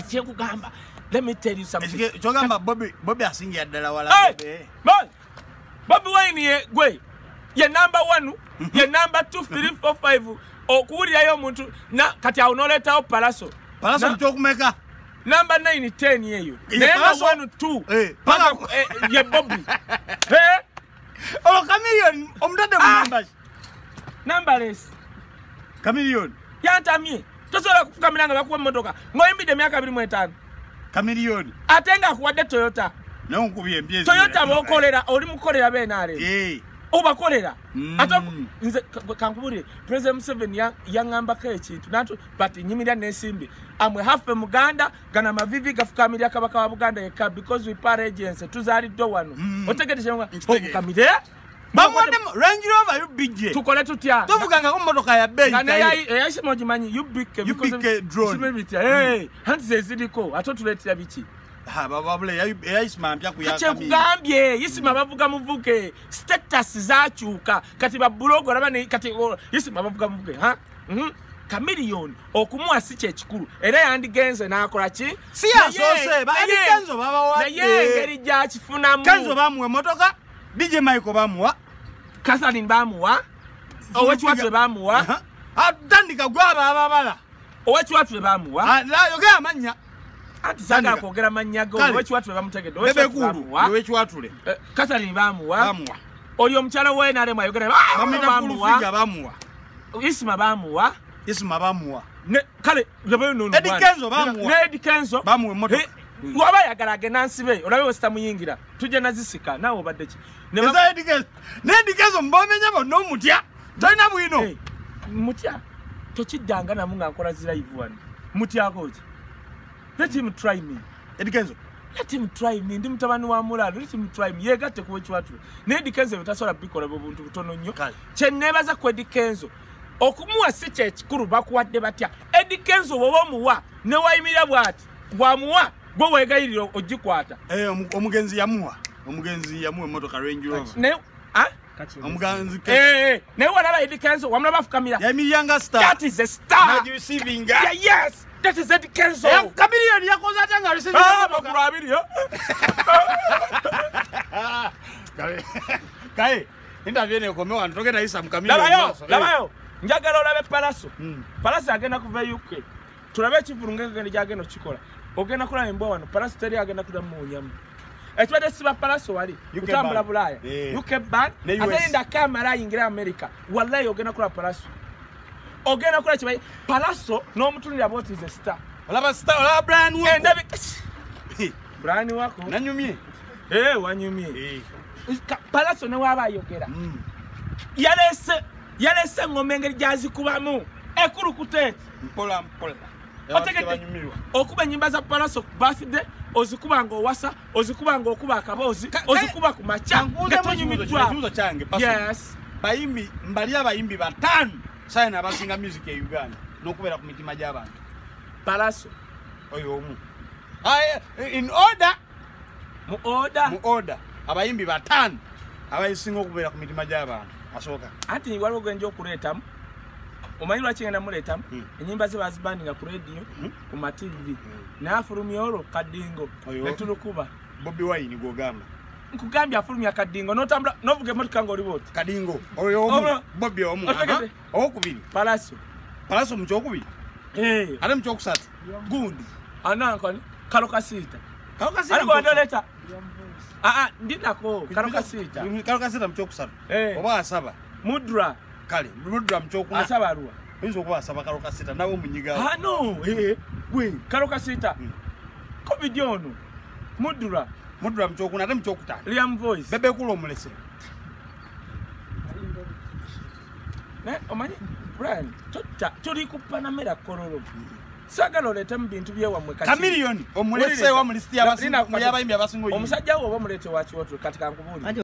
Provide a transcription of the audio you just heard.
Kati kyenkugamba, let me tell you something. Kyogamba Bobi asingira ddala wala. Bobi Wine ye gwe ye number 1, ye number 2, 3, 4, 5. Okuwulirayo omuntu kati awo n'oleetawo Palaso. Palaso mukyokumeka? Number 9, 10 yeyo. Naye 1, 2 ye Bobi. Olwo Chameleone omutadde mu numbers. Numberless. Chameleone yantamye. Tosobola kufukamira nga bakuwa emmotoka ng'oyimbidde emyaka 25. Chameleone ate ng'akuwadde Toyota. Naye onkubye empya. Toyota b'okolera oli mukolera BNRM. Obakolera. Ate nze kankubulire, President Museveni yaŋŋambako ekintu nantu but nyimirira n'ensimbi. Amwe half Muganda gana mavivi gafukamirira Kabaka wa Buganda yekka because we par agency tuzaaliddwa wano. Otegedde kye ofukamire? Bamuwadde Range Rover UBJ. Tukole tutya? Tovugangako mmotoka ya bbeeyi. Eyayisima ogimanyi UBK drone. Anti ze ziriko ate otuleetera biki? Kyekugambye Isima bavuga muvuge, status zakyuka kati babulogo olaba kati Isima bavuga muvuge. Chameleone okumuwa si kyekikulu era yandigenze n'akola ki? Si yasoose ba Eddy Kenzo babawadde. Naye engeri gy'akifunamu. Kenzo bamuwa emmotoka, DJ Michael bamuwa, Catherine bamuwa, Owekiwatule bamuwa. Atandika gwaba ababala. Owekiwatule bamuwa. Yogera amannya. Anti saagala kwogera mannya go. Owekiwatule bamutegedde. Owekiwatule. Catherine bamuwa. Oyo omukyala wa NRM ayogera bamuwa. Bamuwa. Isima bamuwa. Isima bamuwa. Kale labayo nono. Eddy Kenzo bamuwa. Ne Eddy Kenzo bamuwa emmotoka. Waba ayagala agenda nsibe olabe we sitamuyingira tujja nazisika naawe obadde ki? Eza Eddy Kenzo. Ne Eddy Kenzo mbamenya bonna omutya. Tolina bwino. Mutya. Tokiddanga namu nga nkola zi live wano. Mutyako ki? Let him try me. Eddy Kenzo. Let him try me. Ndi mutabani wa Mulaalo. Let him try me. Yeegatte ku Owekiwatule. Ne Eddy Kenzo betasobola bikola buntu butono nnyo. Kye neebaza ku Eddy Kenzo. Okumuwa si kyekikulu bakuwadde batya. Eddy Kenzo bw'oba omuwa ne wayimirira bw'ati bw'amuwa gwe weegayirira ogikwata. Omugenzi yamuwa. Omugenzi yamuwa emmotoka Range Rover. Naye Omugenzi naye walaba Eddy Kenzo wamulaba afukamira. Yayimirira star. That is a star. N'agireceiving. Yes. That is Eddy Kenzo. Chameleone yakoze atya nga receiving amagulu abiri. Kaye, interview eno ekome wano togenda yisa mu Chameleone. Labayo, labayo. Njagala olabe Palaso. Palaso agenda kuva UK. Tulabe ekivulu ng'engeri gy'agenda okukikola. Ogenda kulaba embwa wano, Palaso teri agenda kuddamu muwunyamu. Ekibadde siba Palaso wali kutambula Bulaaya. UK ban, ate linda kamera ayingira America. Wallahi ogenda kulaba Palaso. Ogenda kulaba kibayi Palaso n'omutunulira bw'oti is a star. Olaba star, olaba Brian Wako. Brian Wako. Nanyumye. Wanyumye. Palaso ne waba ayogera. Yalese engoma engeri gy'azikubamu. Ekulukuta eti. Mpola mpola. Otegedde okuba ennyimba za Palaso birthday ozikuba ng'owasa, ozikuba ng'okuba akaboozi, ozikuba ku makya nga tonyumiddwa. Yes. Bayimbi mbali abayimbi bataano sayina abasinga music e Uganda n'okubeera ku mitima gy'abantu. Palaso oyo omu. In order. Mu order. Mu order. Abayimbi bataano abasinga okubeera ku mitima gy'abantu. Asooka. Anti waliwo gwe nja okuleetamu. Omanyi lwaki ngenda muleetamu? Ennyimba ze bazibandinga ku radio, ku ma TV. Naye afulumya olwo kadingo ne tulukuba. Bobi Wine gw'ogamba. Nkugambye afulumya kadingo n'otambula n'ovuga emmotoka ng'oli bw'oti. Kadingo oyo omu, Bobi omu. Owokubiri. Palaso. Palaso mu kyokubiri? Ate mu kyokusatu? Gundi. Anankani? Kalo Kasita. Kalo Kasita. Ani gw'ondoleeta? Ndinako Kalo Kasita. Kalo Kasita mu kyokusatu. Oba asaba. Mudra. Kale, Mudra mu kyokuna. Asaba aluwa. Oyinza okuba asaba Kalo Kasita nawe omunyigawo. No. Gwe Kalo Kasita. Covid ono. Mudra. Mudra mu kyokuna ate mu kyokutaano. Liam Voice. Bebe Cool omulese. Naye omanyi Brian, tuli ku Panamera Kololo. Saagala oleete mu bintu byewammwe kati. Chameleone omulese wa mu lisiti y'abayimbi abasinga. Omusajja wo oba omuleete wa Kiwatule kati kankubuulire.